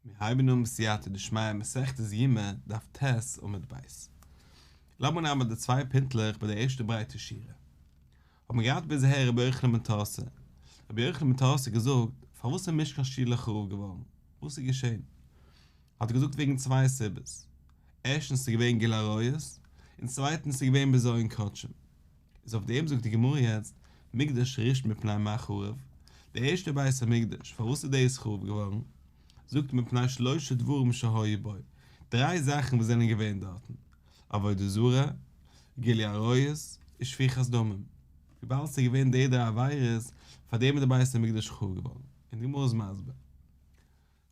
מיר הייבן אן בסייעתא דשמיא מסכת יומא דף ט' עמוד ב'. לאמיר אנהייבן ביי די צוויי פינטלעך ביי די ערשטע ברייטע שורה. האט מען געהאט ביז אהער רבי יוחנן בן תורתא. רבי יוחנן בן תורתא האט געזאגט, פארוואס איז משכן שילה חרוב געווארן? וואס איז געשען? האט ער געזאגט וועגן צוויי סיבות. ערשטנס ס'איז געווען גילוי עריות, און צווייטנס ס'איז געווען בזיון קדשים. איז אויף דעם זאגט די גמרא יעצט, מקדש ראשון מפני מה חרב, די ערשטע בית המקדש, פארוואס איז דאס חרוב געווארן? זאגט מען מפני שלשה דברים שהיו בו, דריי זאכן וואס זענען געווען דארטן, עבודה זרה, גילוי עריות, און שפיכת דמים. וויבאלד ס'איז געווען די דריי עבירות, פאר דעם איז די בית המקדש חרוב געווארן. און די גמרא איז מסביר.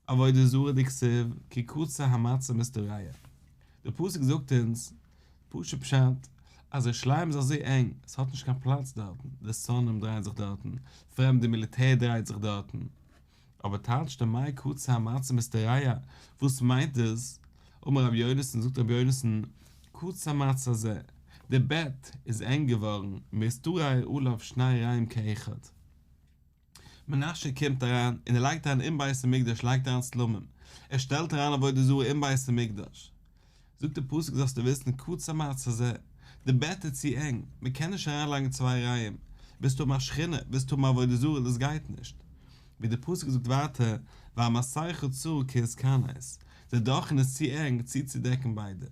עבודה זרה דכתיב כי קצר המצע משתרע, די פסוק זאגט אונז פשוט פשט אז ירושלים איז אזוי ענג, עס האט נישט קיין פלאץ דארטן, די שונאים דרייען זיך דארטן, פרעמדע מיליטער דרייט זיך דארטן, אבער טייטשט ער מאי קצר המצע משתרע, וואס מיינט עס? אמר רבי יונתן, זאגט רבי יונתן, קצר מצע זה, די בעט איז ענג געווארן, משתרע עליו שני רעים כאחד. מנשה קומט אריין און ער לייגט אריין אין בית המקדש לייגט אריין צלמים, ער שטעלט אריין עבודה זרה אין בית המקדש, זאגט דער פסוק זאלסטו וויסן קצר מצע זה, די בעט איז צו ענג, מען קען נישט אריין לייגן צוויי רעים, ווילסט האבן א שכינה, ווילסט האבן עבודה זרה, דאס גייט נישט, ווי דער פסוק זאגט ווייטער והמסכה צרה כי יתכנס, די דאכן איז צו ענג צוצודעקן ביידע.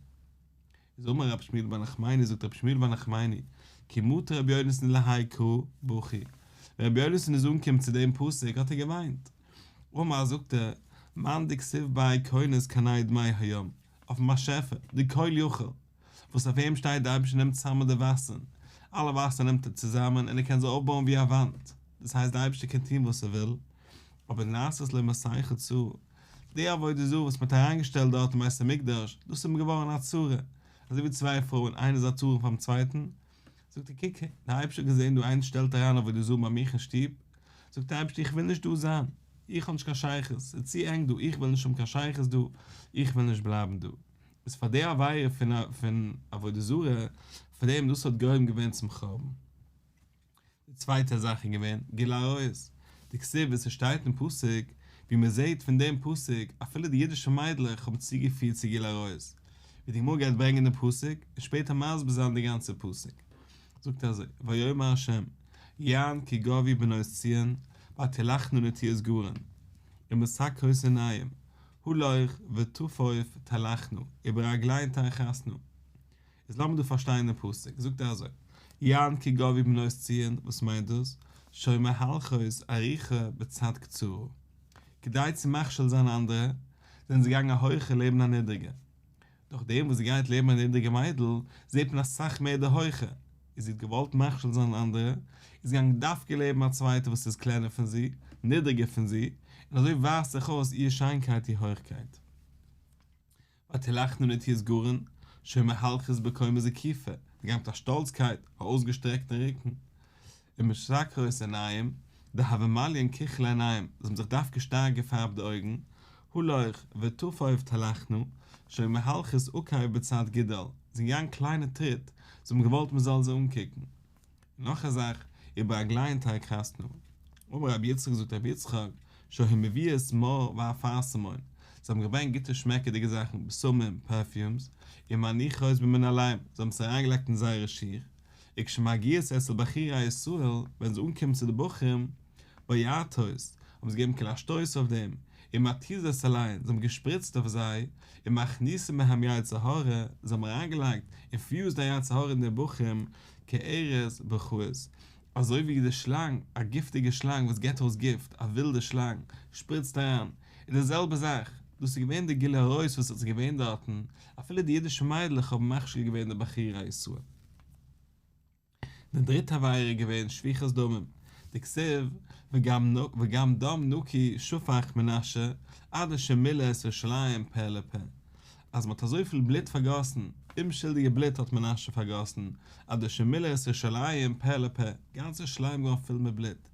איז אמר רבי שמואל בר נחמני זאגט רבי שמואל בר נחמני כי מטא רבי יונתן להאי קרא בכי, ווען רבי יונתן איז אנגעקומען צו דעם פסוק האט ער געוויינט, אמר זאגט ער, מאן דכתיב ביה כונס כנד מי הים, אויפן באשעפער, די כל יכול, וואס אויף אים שטייט די אייבערשטער נעמט צוזאמען די וואסערן, אלע וואסער נעמט ער צוזאמען און ער קען זיי אויפבויען ווי א וואנט, דאס הייסט די אייבערשטער קען טון וואס ער וויל, אבער נעשית לו מסכה צרה, די עבודה זרה וואס מען האט אריינגעשטעלט דארט אין בית המקדש, דאס איז אים געווארן א צרה, אזוי ווי צוויי פרויען, איינע איז א צרה פאר'ן צווייטן, זאגט ער, קוק, דער אייבערשטער האט געזען דא איינער שטעלט אריין עבודה זרה ביי מיך אין שטוב, זאגט דער אייבערשטער איך וויל נישט דא זיין, איך האב נישט קיין שייכות, ס'איז צו ענג דא, איך וויל נישט האבן קיין שייכות דא, איך וויל נישט בלייבן דא. איז פאר די עבירה פון עבודה זרה, פאר דעם דאס האט גורם געווען צום חורבן. די צווייטע זאך איז געווען גילוי עריות, דכתיב ווי ס'שטייט אין פסוק, ווי מ'זעהט פון דעם פסוק אפילו די אידישע מיידלעך האבן צוגעפירט צו גילוי עריות, ווי די גמרא גייט ברענגען דעם פסוק און שפעטער מסביר זיין די גאנצע פסוק, זאגט אזוי, ויאמר ה', יען כי גבהו בנות ציון, ותלכנה נטויות גרון, ומשקרות עיניים, הלוך וטפוף תלכנה, וברגליהן תעכסנה. איז לאמיר דא פארשטיין דעם פסוק, זאגט ער אזוי, יען כי גבהו בנות ציון, וואס מיינט דאס? שהיו מהלכות ארוכה בצד קצרה. כדי צו מכשיל זיין אנדערע, זענען זיי געגאנגען א הויכע לעבן א נידריגע. דורך דעם וואס זי גייט לעבן א נידריגע מיידל, זעט מען אסאך מער די הויכע. איז זי האט געוואלט מכשיל זיין אנדערע, איז זי געגאנגען דווקא לעבן א צווייטע וואס איז קלענער פון זי, נידריגער פון זי, און אזוי ווייזט זיך אויס איר שיינקייט איר הויכקייט. ותלכנה נטויות גרון, שהיו מהלכות בקומה זקופה, זיי גייען מיט א שטאלצקייט, א אויסגעשטרעקטן רוקן, ומשקרות עיניים, דהוו מליין כוחלי עיניים, זיי האבן זיך דווקא שטארק געפארבט די אויגן, הלוך וטפוף תלכנה, שהיו מהלכות עקב בצד גודל, זיי זענען געגאנגען קליינע טריט, זיי האבן געוואלט מען זאל זיי אנקוקן. און נאך א זאך, וברגליהן תעכסנה. אמר רבי יצחק זאגט רבי יצחק, שהיו מביאות מור ואפרסמון, זיי האבן געברענגט גוטע שמעקעדיגע זאכן, בשמים, פערפיומס, ומניחות במנעליהם, זיי האבן עס אריינגעלייגט אין זייערע שיך, וכשמגיעות אצל בחורי ישראל, ווען זיי אנקומען צו די בחורים, בועטות, האבן זיי געגעבן כאילו א שטויס אויף דעם, ומתיזות עליהן, זיי האבן געשפריצט אויף זיי, ומכניסים בהם יצר הרע, זיי האבן אריינגעלייגט, אינפיוזד א יצר הרע אין די בחורים, כארס בכעוס, אזוי ווי די שלאנג, א גיפטיגע שלאנג וואס גיבט אויס גיפט, א ווילדע שלאנג, שפריצט אריין, איז די זעלבע זאך, דאס איז געווען די גילוי עריות וואס איז געווען דארטן, אפילו די אידישע מיידלעך האבן מכשיל געווען די בחורי ישראל. די דריטע עבירה איז געווען שפיכות דמים, דכתיב וגם דם נקי שפך מנשה עד אשר מילא את ירושלים פה לפה, אז מען האט אזויפיל בלוט פארגאסן, אומשולדיגע בלוט האט מנשה פארגאסן, עד אשר מילא את ירושלים פה לפה, גאנץ ירושלים געווארן פול מיט בלוט.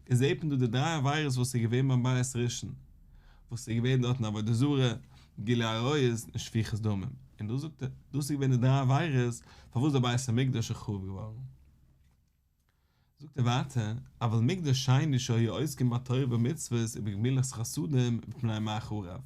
איז זעט מען דא די דריי עבירות וואס איז געווען ביים בית ראשון, וואס איז געווען דארטן עבודה זרה, גילוי עריות און שפיכות דמים, און דא זאגט ער, דאס איז געווען די דריי עבירות פארוואס דער בית המקדש איז חרוב געווארן. זאגט ער ווייטער, אבל מקדש שני שהיו עוסקים בתורה ובמצוות ובגמילות חסדים מפני מה חרב.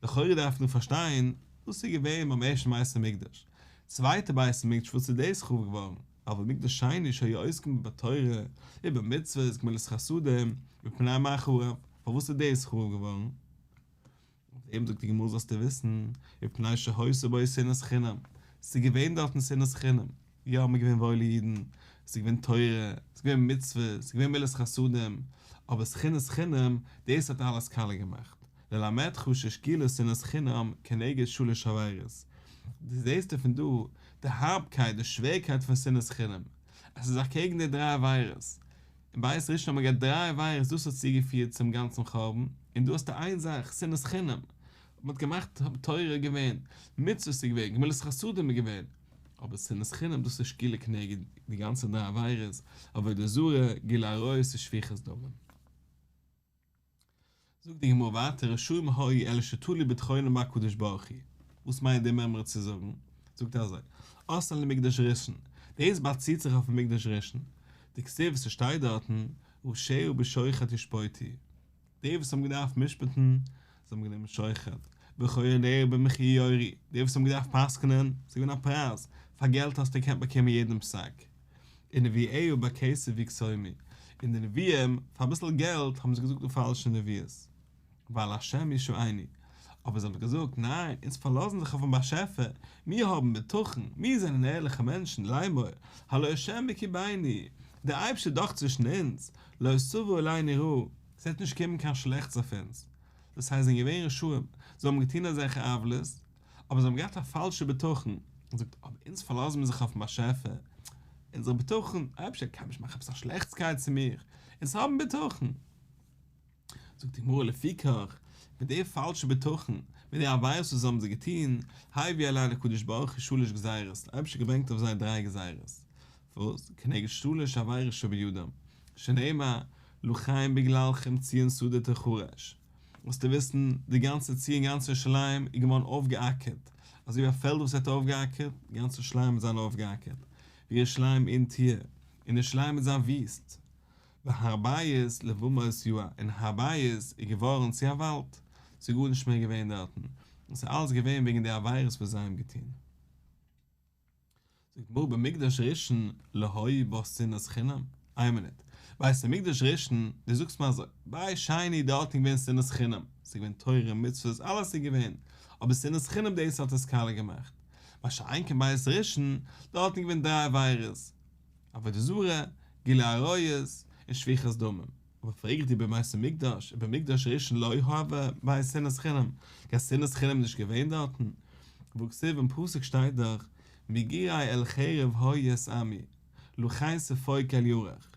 לכאורה דארף מען פארשטיין, דאס איז געווען ביים ערשטן בית המקדש, צווייטע בית המקדש וואס איז דאס חרוב געווארן? אבל מקדש שני שהיו עוסקים בתורה ובמצוות גמילות חסדים מפני מה חרב, פארוואס איז דאס חרוב געווארן? אויף דעם זאגט די גמרא זאלסטו וויסן, מפני שהיתה בו שנאת חינם, ס'איז געווען דארטן שנאת חינם, יא מ'איז געווען וואוילע אידן, ס'איז געווען תורה, ס'איז געווען מצוות, ס'איז געווען גמילות חסדים, אבער שנאת חינם, דאס האט אלעס קאליע געמאכט, ללמדך ששקולה שנאת חינם כנגד שלש עבירות, דו זעסט פון דא די הארבקייט, די שווערקייט פון שנאת חינם, עס איז אקעגן די דריי עבירות, אין בית ראשון האט מען געהאט דריי עבירות דאס האט צוגעפירט צום גאנצן חורבן, און דא האסטו איין זאך, שנאת חינם, מען האט געמאכט תורה איז געווען, מצוות איז געווען, גמילות חסדים איז געווען, אבער שנאת חינם דאס איז שקולה כנגד די גאנצע דריי עבירות, עבודה זרה, גילוי עריות און שפיכות דמים. זאגט די גמרא ווייטער רשעים היו אלא שתלו בטחונם בהקדוש ברוך הוא, וואס מיינט די מימרא צו זאגן? זאגט ער אזוי, אתאן למקדש ראשון, דאס באציט זיך אויפן מקדש ראשון, דכתיב ס'שטייט דארטן, ראשיה בשוחד ישפוטו, די וואס האבן געדארפט משפט'ן, זיי האבן גענומען שוחד, וכהניה במחיר יורו, די וואס האבן געדארפט פסק'נען, ס'איז געווען א פרייז, פאר געלט האסטו געקענט באקומען יעדן פסק. ונביאיה בכסף יקסומו, און די נביאים, פאר אביסל געלט האבן זיי געזאגט די פאלשע נביאות. ועל השם ישענו. אבער זיי האבן געזאגט, ניין, אונז פארלאזן זיך אויפן באשעפער, מיר האבן בטחון, מיר זענען ערליכע מענטשן, לאמור, הלא השם בקרבנו, דער אייבערשטער איז דאך צווישן אונז, לא תבוא עלינו רעה, ס'וועט נישט קומען קיין שלעכטס אויף אונז. דאס הייסט, זיי זענען געווען רשעים, זיי האבן געטון אזעלכע עוולות, אבער זיי האבן געהאט א פאלשע בטחון, און זאגט, אבער אונז פארלאזן מיר זיך אויפן באשעפער, אונזער בטחון, אייבערשטער קען נישט מאכן עפעס א שלעכטסקייט צו מיר, אונז האבן בטחון. זאגט די גמרא לפיכך, מיט די פאלשע בטחון, מיט די עבירות וואס האבן זיי געטון, הביא עליהן הקדוש ברוך הוא שלש גזירות, דער אייבערשטער האט געברענגט אויף זיי דריי גזירות, וואס? כנגד שלש עבירות שבידם, שנאמר, לכן בגללכם ציון שדה תחרש. זאלסטו וויסן, די גאנצע ציון, גאנץ ירושלים, איז געווארן אויפגעאקערט, אזוי ווי א פעלד וואס ווערט אויפגעאקערט, גאנץ ירושלים וועט זיין אויפגעאקערט, וירושלים עיין תהיה, און ירושלים וועט זיין וויסט. והר הבית לבמות יער, און הר הבית איז געווארן צו א וואלד, ס'איז גארנישט מער געווען דארטן, און ס'איז אלעס געווען וועגן די עבירות וואס זיי האבן געטון. זאגט די גמרא במקדש ראשון לא היתה בו שנאת חינם? איין מינוט, בית המקדש ראשון, דו זאגסט מיר אזוי, בית שני דארט איז געווען שנאת חינם, ס'איז געווען תורה מצוות אלעס איז געווען, אבער שנאת חינם דאס האט עס קאליע געמאכט, מה שאין כן בית ראשון, דארט איז געווען דריי עבירות, עבודה זרה, גילוי עריות, און שפיכת דמים. אבער פרעג איך דיר בבית המקדש, ובמקדש ראשון לא הוה ביה שנאת חינם, קיין שנאת חינם איז נישט געווען דארטן? והכתיב אין פסוק שטייט דאך, מגורי אל חרב היו את עמי, לכן ספוק אל ירך.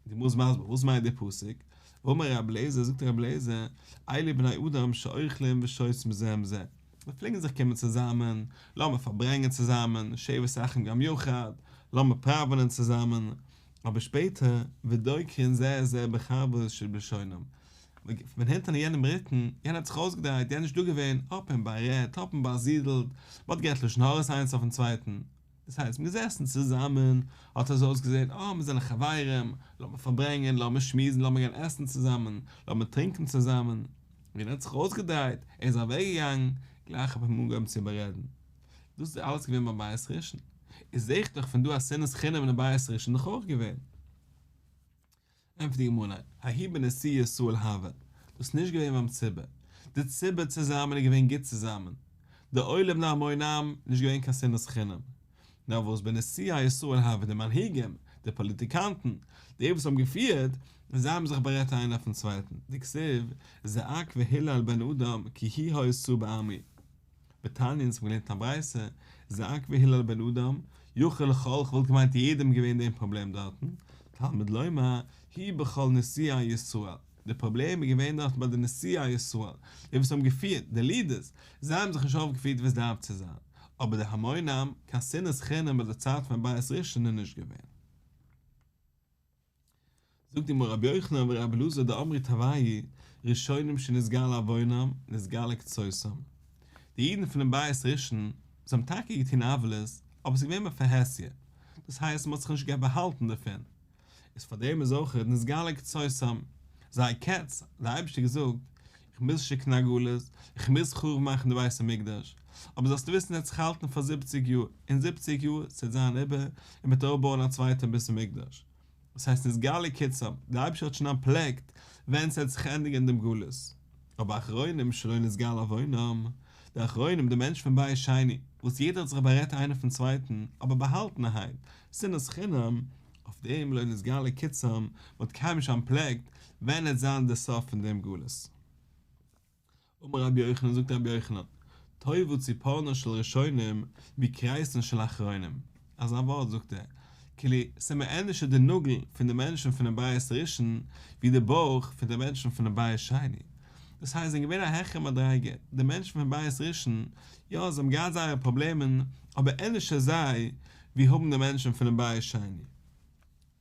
די גמרא איז מסביר וואס מיינט די פסוק, ואמר רבי אליעזר, זאגט רבי אליעזר, אלו בני אדם שאוכלים ושותים זה עם זה, זיי פלעגן זיך קומען צוזאמען, לאמיר פארברענגען צוזאמען, שבת אחים גם יחד, לאמיר פראווענען צוזאמען, אבער שפעטער, ודוקרין זה את זה בחרבות שבלשונם, פון הינטער יענעם רוקן, יענער האט זיך אויסגעדרייט, יענער איז נישט דא געווען, האט מען בארעדט, האט מען באזידלט, מען האט גערעדט לשון הרע'ס איינס אויפן צווייטן. דאס הייסט, מ'איז געזעסן צוזאמען, האט אזוי אויסגעזען, אה, מיר זענען חברים, לאמיר פארברענגען, לאמיר שמועסן, לאמיר גיין עסן צוזאמען, לאמיר טרינקען צוזאמען. ווען ער האט זיך אויסגעדרייט, ער איז אוועקגעגאנגען, גלייך האט מען אים אנגעהויבן צו בארעדן. דאס איז אלעס געווען ביים בית ראשון. איז זעה איך דאך פון דא אז שנאת חינם אין בית ראשון איז דאך אויך געווען. ענטפערט די גמרא ניין, ההוא בנשיאי ישראל הוה, דאס איז נישט געווען ביים ציבור, די ציבור צוזאמען איז געווען גוט צוזאמען, די עולם די המון עם, נישט געווען קיין שנאת חינם, נאר וואס בנשיאי ישראל הוה, די מנהיגים, די פאליטיקאנטן, די וואס האבן געפירט, זיי האבן זיך בארעדט איינער אויפן צווייטן, דכתיב, זעק והולל בן אדם כי היא היתה בעמי. ותניא אונז האבן געלערנט אין א ברייתא, זעק והולל בן אדם, יכול לכל כ'וואלט געמיינט יעדעם געווען דעם פראבלעם דארטן, תלמוד לומר, הוא בכל נשיאי ישראל, די פראבלעם איז געווען דארטן ביי די נשיאי ישראל, די וואס האבן געפירט, די לידערס, זיי האבן זיך נישט אויפגעפירט ווי עס דארף צו זיין, אבער די המון עם, קיין שנאת חינם ביי די צייט פון בית ראשון איז נישט געווען. זאגט די גמרא רבי יוחנן ורבי אלעזר דאמרי תרוייהו ראשונים שנתגלה עוונם נתגלה קצותם, די אידן פונעם בית ראשון זיי האבן טאקע געטון עוולות אבער ס'איז געווען בפרהסיא, דאס הייסט מ'האט זיך נישט באהאלטן דערפון, איז פאר דעם איז אויך נתגלה קצותם, זייער קץ, האט דער אייבערשטער געזאגט. איך מוז שיקן א גלות, איך מוז חרוב מאכן די בית המקדש, אבער זאלסטו וויסן ס'וועט זיך האלטן פאר זיבציג יאר, אין זיבציג יאר ס'וועט זיין איבער און מ'וועט אויפבויען א צווייטע בית המקדש. דאס הייסט נתגלה קצם, דער אייבערשטער האט שוין אנטפלעקט ווען ס'וועט זיך ענדיגן דעם גלות. אבער אחרונים שלא נתגלה עוונם, די אחרונים די מענטשן פון בית שני, וואס יעדער האט זיך בארעדט איינער פון צווייטן, אבער באהאלטענערהייט, שנאת חינם, אויף דעם לא נתגלה קצם, מען האט קיינמאל נישט אנטפלעקט ווען עט זיין די סוף פון דעם גלות. אמר רבי יוחנן, זאגט רבי יוחנן, טובה ציפורנן של ראשונים מכריסן של אחרונים, אזא ווארט זאגט ער, כאילו ס'איז מיר ענדערשער די נאגל פון די מענטשן פונעם בית ראשון ווי די בויך פון די מענטשן פונעם בית שני, דאס הייסט זיי זענען געווען א העכערע מדריגה, די מענטשן פון בית ראשון, יא זיי האבן געהאט זייערע פראבלעמען, אבער ענדערשער זיי ווי האבן די מענטשן פונעם בית שני.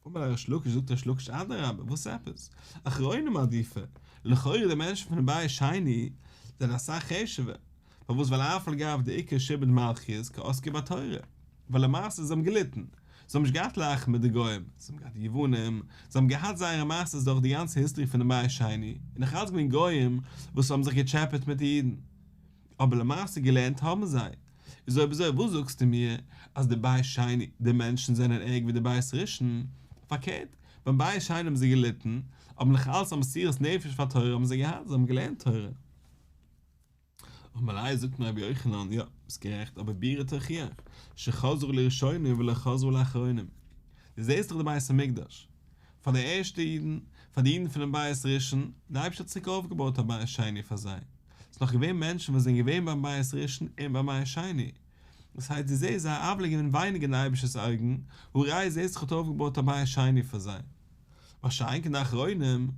אמר ליה ריש לקיש, זאגט ריש לקיש אדרבה, וואס עפעס? אחרונים עדיפי, לכאורה די מענטשן פונעם בית שני זענען אסאך חשוב'ער, פארוואס ווייל אף על גב דאיכא שעבוד מלכיות קא עסקי בתורה, ווייל למעשה זיי האבן געליטן, זיי האבן נישט געהאט לייכט מיט די גוים, זיי האבן געהאט די יוונים, זיי האבן געהאט זייערע מעשות דורך די גאנצע היסטארי פונעם בית שני, און נאך אלץ געווען גוים וואס האבן זיך געטשעפעט מיט די אידן. אבער למעשה געלערנט האבן זיי. איז אויב אזוי וואס זאגסטו מיר אז די בית שני די מענטשן זענען ערגער ווי די בית ראשון? פארקערט, ביים בית שני האבן זיי געליטן, אבער נאך אלץ א מסירות נפש פאר תורה האבן זיי געהאט, זיי האבן געלערנט תורה. אמר ליה זאגט אים רבי יוחנן, יא, ביסט גערעכט, אבער בירה תוכיח, שחזרה לראשונים ולא חזרה לאחרונים. דו זעסט דאך די בית המקדש, פאר די ערשטע אידן, פאר די אידן פונעם בית ראשון, די אייבערשטער האט צוריק אויפגעבויט א בית שני פאר זיי, ס'איז נאך געווען מענטשן וואס זענען געווען ביים בית ראשון און ביים בית שני, דאס הייסט דו זעסט זייער עוולה איז געווען ווייניגער אין די אייבערשטער'ס אויגן, והא ראי' זעסט דאך האט אויפגעבויט א בית שני פאר זיי. מה שאין כן די אחרונים,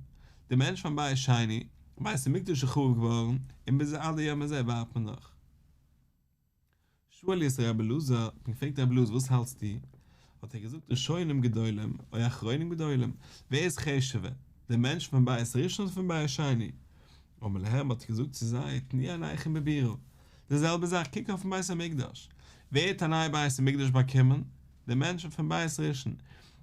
די מענטשן פון בית שני, בית המקדש איז חרוב געווארן, און ביז עד היום הזה ווארט מען נאך. שאלו את רבי אלעזר, האט מען געפרעגט רבי אלעזר וואס האלטסטו? האט ער געזאגט ראשונים גדולים או אחרונים גדולים, ווער איז חשוב'ער, דער מענטש פון בית ראשון אדער פון בית שני? אמר להם האט ער געזאגט צו זיי, תנו עיניכם בבירה, די זעלבע זאך, קוק אויפן בית המקדש, ווער האט א נייע בית המקדש באקומען? די מענטשן פון בית ראשון,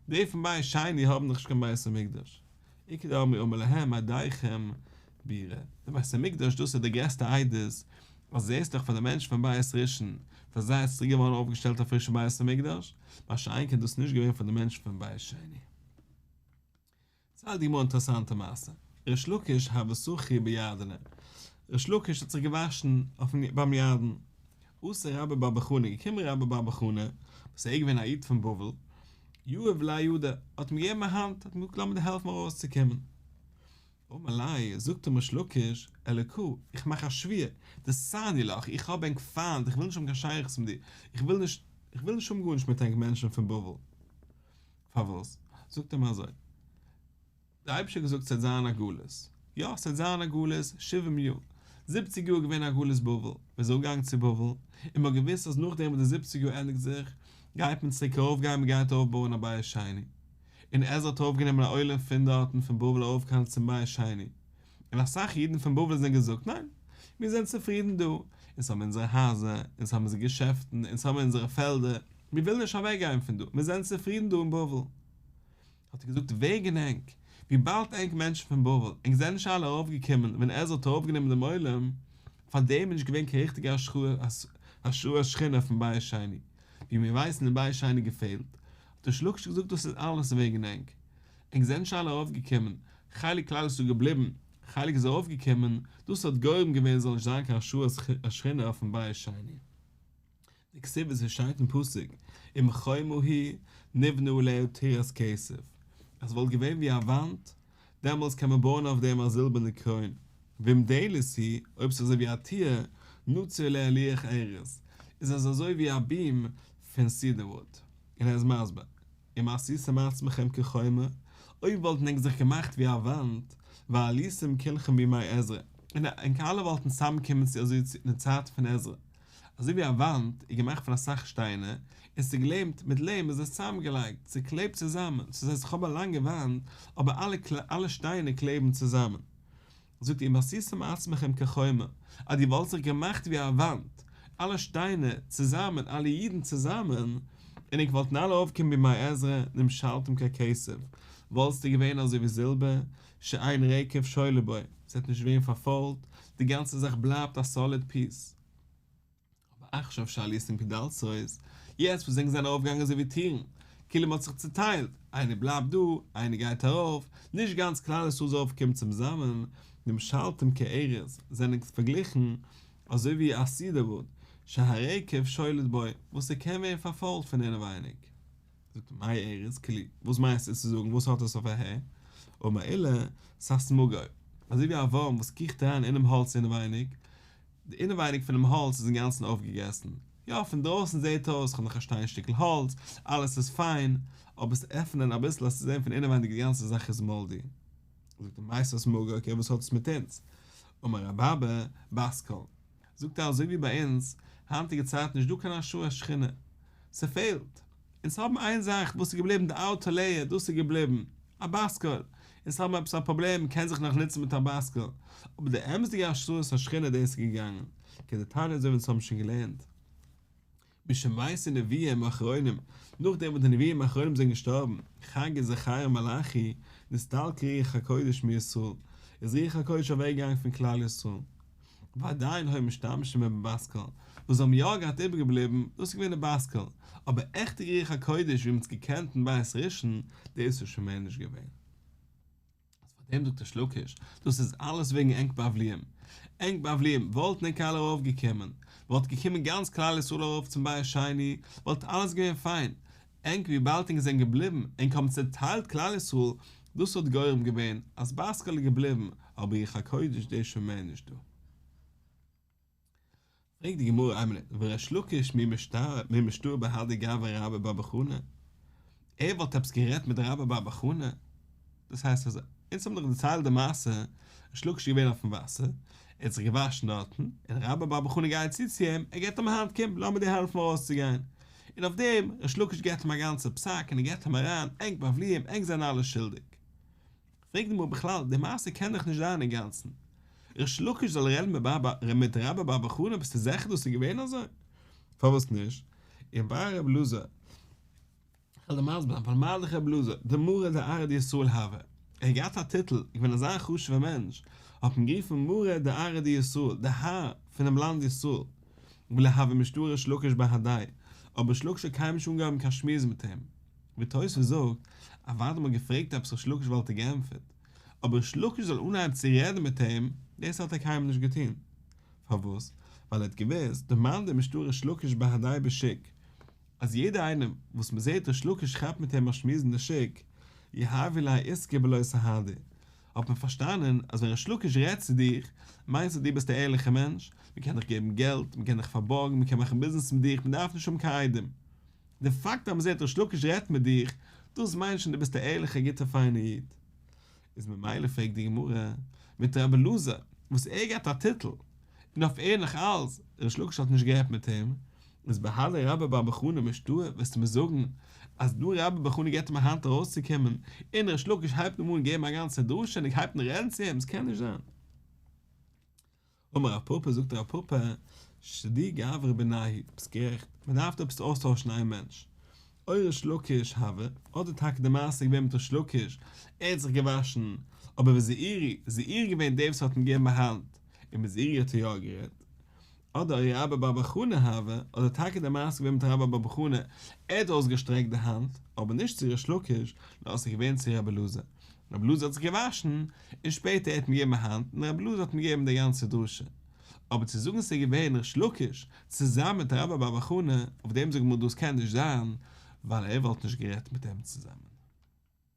די פון בית שני האבן דאך נישט קיין בית המקדש. איכא דאמרי אמר להם עדיכם בירה, די בית המקדש דאס איז די גרעסטע עדות, אז זעסט דאך פאר די מענטשן פון בית ראשון, פאר זיי איז צוריק געווארן אויפגעשטעלט א פרישע בית המקדש, מה שאין כן דאס איז נישט געווען פאר די מענטשן פון בית שני. ציילט די גמרא אינטערעסאנטע מעשה, ריש לקיש הוה סחי בירדנא, ריש לקיש האט זיך געוואשן אויפן ביים ירדן, אתא רבה בר בר חנה, געקומען רבה בר בר חנה, וואס איז געווען א איד פון בבל, יהב ליה ידא, האט אים געגעבן א האנט, האט אים געזאגט לאמיר דיר העלפן ארויסצוקומען. אמר ליה, זאגט אים ריש לקיש, אלקא, איך מאך א שבועה, דסני לך, איך האב ענק פיינט, איך וויל נישט האבן קיין שייכות מיט דיר, איך וויל נישט, איך וויל נישט האבן גארנישט מיט ענק מענטשן פון בבל. פארוואס? זאגט אים אזוי. דער אייבערשטער האט געזאגט ס'וועט זיין א גלות, יא ס'וועט זיין א גלות שבעים יאר, זיבציג יאר איז געווען א גלות בבל, מען איז אראפגעגאנגען צו בבל, און מען האט געוואוסט אז נאכדעם וואס די זיבציג יאר ענדיגט זיך, גייט מען צוריק ארויפגיין מען גייט אויפבויען א בית שני, און עזרא האט ארויפגענומען א עולם פון דארטן פון בבל ארויפגיין צום בית שני, און אסאך אידן פון בבל זענען געזאגט ניין, מיר זענען צופרידן דא, אונז האבן אונזערע הייזער, אונז האבן אונזערע געשעפטן, אונז האבן אונזערע פעלדער, מיר ווילן נישט אוועקגיין פון דא, מיר זענען צופרידן דא אין בבל. האט ער געזאגט וועגן ענק, וויבאלד ענק מענטשן פון בבל, ענק זענען נישט אלע ארויפגעקומען ווען עזרא האט ארויפגענומען דעם עולם, פאר דעם איז נישט געווען קיין ריכטיגע השראת שכינה פון בית שני, ווי מיר ווייסן אין בית שני געפעלט, האט ריש לקיש געזאגט דאס איז אלעס וועגן ענק, ענק זענען נישט אלע ארויפגעקומען, חלק כלל איז דא געבליבן, חלק איז ארויפגעקומען, דאס האט גורם געווען ס'זאל נישט זיין קיין השראת השכינה אויפן בית שני. דכתיב ווי ס'שטייט אין פסוק אם חומה היא נבנה עליה טירת כסף, אז ס'וואלט געווען ווי א וואנט, דעמאלטס קען מען בויען אויף דעם א זילבערנע קרוין, ואם דלת היא, אויב ס'איז אזוי ווי א טיר, נצור עליה לוח ארז, איז עס אזוי ווי א ביעם פון סידערוואוד. און ער איז מסביר. אם עשיתם עצמכם כחומה, אויב וואלטן ענק זיך געמאכט ווי א וואנט, ועליתם כולכם בימי עזרא, און ענק אלע וואלטן צוזאמגעקומען צו אזוי צו אין די צייט פון עזרא, אזוי ווי א וואנט איז געמאכט פון אסאך שטיינער, און ס'איז געלעמט, מיט לעם איז עס צוזאמגעלייגט, ס'קלעבט צוזאמען, ס'איז הייסט איך האב א לאנגע וואנט, אבער אלע אלע שטיינער קלעבן צוזאמען. זאגט אם עשיתם עצמכם כחומה, אז דו וואלסט זיך געמאכט ווי א וואנט, אלע שטיינער צוזאמען, אלע אידן צוזאמען, און ענק וואלטן אלע ארויפגעקומען בימי עזרא, נמשלתם ככסף, וואלסטו געווען אזוי ווי זילבער, שאין רקב שולט בו, ס'וועט נישט ווערן פארפוילט, די גאנצע זאך בלייבט א סאליד פיס. אבער עכשיו שעליתם כדלתות, יעצט וואס ענק זענען ארויפגעגאנגען אזוי ווי טירן, כאילו מ'האט זיך צוטיילט, איינער בלייבט דא, איינער גייט ארויף, נישט גאנץ כלל ישראל איז ארויפגעקומען צוזאמען, נמשלתם כארז, זענען פארגליכן אזוי ווי א סידערוואוד, שהרקב שולט בו, וואס ס'קען ווערן פארפוילט פון אינעווייניג. זאגט ער מאי ארז, כאילו, וואס מיינסטו צו זאגן, וואס האט עס אויף אהער? אמר עולא, ססמגור, אזוי ווי א ווארם וואס קריכט אריין אינעם האלץ אינעווייניג, די אינעווייניג פונעם האלץ איז אינגאנצן אויפגעגעסן, יא פון דרויסן זעט אויס כ'האב נאך א שטיין שטיקל האלץ, אלעס איז פיין, אבער עס עפענען אביסל וועסטו זען פון אינעווייניג די גאנצע זאך איז מאלדי. זאגט ער מאי ססמגור, אקעי וואס האט עס מיט אונז? אמר רב אבא, בת קול. זאגט ער אזוי ווי ביי אונז היינטיגע צייטן נישט דא קיין השראת שכינה, ס'פעלט, אונז האבן איין זאך וואס איז געבליבן די אוטער לעיער דאס איז געבליבן, א בת קול, אונז האבן עפעס א פראבלעם מ'קען זיך נאך נוצן מיט א בת קול, אבער די אמת'דיגע השראת השכינה דאס איז געגאנגען, כדתניא אזוי ווי אונז האבן שוין געלערנט. משמתו נביאים האחרונים, נאכדעם וואס די נביאים האחרונים זענען געשטארבן, חגי זכריה מלאכי, נסתלקה רוח הקודש מישראל, איז רוח הקודש אוועק געגאנגען פון כלל ישראל. ועדיין היו משתמשים בבת קול, וואס זיי האבן יא געהאט איבערגעבליבן, דאס איז געווען די בת קול, אבער עכטיגע רוח הקודש ווי מען האט עס געקענט אין בית ראשון, דאס איז שוין מער נישט געווען. אז פאר דעם זאגט ריש לקיש, דאס איז אלעס וועגן ענק בבליים, ענק בבליים, וואלטן ענק אלע ארויף געקומען, וואלט געקומען גאנץ כלל ישראל ארויף צום בית שני, וואלט אלעס געווען פיין, ענק וויבאלד ענק זענען געבליבן, ענק האבן צעטיילט כלל ישראל, דאס האט גורם געווען אז בת קול איז געבליבן, אבער רוח הקודש דאס איז שוין מער נישט דא. פרעגט די גמרא איין מינוט, וריש לקיש מי משתעי בהדי גברא רבה בר בר חנה? ער וואלט עפעס גערעדט מיט רבה בר בר חנה? דאס הייסט אזוי, אונז האבן דאך דערציילט די מעשה, ריש לקיש איז געווען אויפן וואסער, ער האט זיך געוואשן דארטן, און רבה בר בר חנה גייט צו צו אים, ער געבט אים א האנט, קום, לאמיר דיר העלפן ארויסצוגיין. און אויף דעם, ריש לקיש געבט אים א גאנצע פסק און ער געבט אים אריין, ענק בבליים, ענק זענען אלע שולדיג. פרעגט די גמרא בכלל, די מעשה קען דאך נישט זיין אינגאנצן. ריש לקיש זאל רעדן מיט רבה בר בר חנה, ביסטו זיכער דאס איז געווען אזוי? פארוואס נישט? און ור' אלעזר, כ'וועל דיר מסביר זיין, ווייל מה דאך ר' אלעזר, דמרא דארעא דישראל הוה, ער האט געהאט א טיטל, געווען אזא חשוב'ער מענטש, האט מען גערופן מרא דארעא דישראל, די האר פונעם לאנד ישראל, ולא הוה משתעי ריש לקיש בהדיה, אבער ריש לקיש האט קיינמאל נישט אנגעהויבן קיין שמועס מיט אים. ווי תוספות זאגט, אוודאי מ'האט געפרעגט עפעס ריש לקיש וואלט ער געענטפערט, אבער ריש לקיש זאל אנהייבן צו רעדן מיט אים, דאס האט ער קיינמאל נישט געטון. פארוואס? ווייל ער האט געוואוסט, דמאן דמשתעי ריש לקיש בהדיה בשוק, אז יעדער איינער וואס מ'זעט ריש לקיש כאפט מיט אים א שמועס אין די שוק, יהבי ליה עיסקא בלא סהדי, האט מען פארשטאנען אז ווען ריש לקיש רעדט צו דיך, מיינט אז דו ביסט א ערליכער מענטש, מ'קען דיך געבן געלט, מ'קען דיך פארבארגן, מ'קען מאכן ביזנעס מיט דיך, מ'דארף נישט האבן קיין עדים. די פאקט אז מ'זעט ריש לקיש רעדט מיט דיך, דאס מיינט שוין דו ביסט א ערליכער גוטער פיינער איד. איז ממילא פרעגט די גמרא, מיט רבי אלעזר, וואס ער געהאט א טיטל, און אויף ער נאך אלס, ריש לקיש האט נישט גערעדט מיט אים, איז בהדי רבה בר בר חנה משתעי, וועסטו מיר זאגן אז דא רבה בר בר חנה געבט אים א האנט ארויסצוקומען, און ריש לקיש הייבט אים אן געבן א גאנצע דרשה און ער הייבט אן רעדן צו אים, ס'קען נישט זיין. אמר רב פפא, זאגט רב פפא, שדי גברא בינייהו, ביסט גערעכט, מען דארף דא עפעס אויסטוישן איין מענטש, או ריש לקיש הוה, אדער טאקע די מעשה איז געווען מיט ריש לקיש, ער האט זיך געוואשן, אבער וזעירי, זעירי געווען דער וואס האט אים געגעבן א האנט, און מיט זעירי האט ער יא גערעדט, אדער או רבה בר בר חנה הוה, אדער טאקע די מעשה געווען מיט רבה בר בר חנה, ער האט אויסגעשטרעקט די האנט, אבער נישט צו ריש לקיש, נאר עס איז געווען צו רבי אלעזר. רבי אלעזר האט זיך געוואשן, און שפעטער ער האט אים געגעבן א האנט, און רבי אלעזר האט אים געגעבן די גאנצע דרשה. אבער צו זאגן ס'איז געווען ריש לקיש צוזאמען מיט רבה בר בר חנה, אויף דעם זאגט די גמרא דאס קען נישט זיין, ווייל ער וואלט נישט גערעדט מיט אים צוזאמען.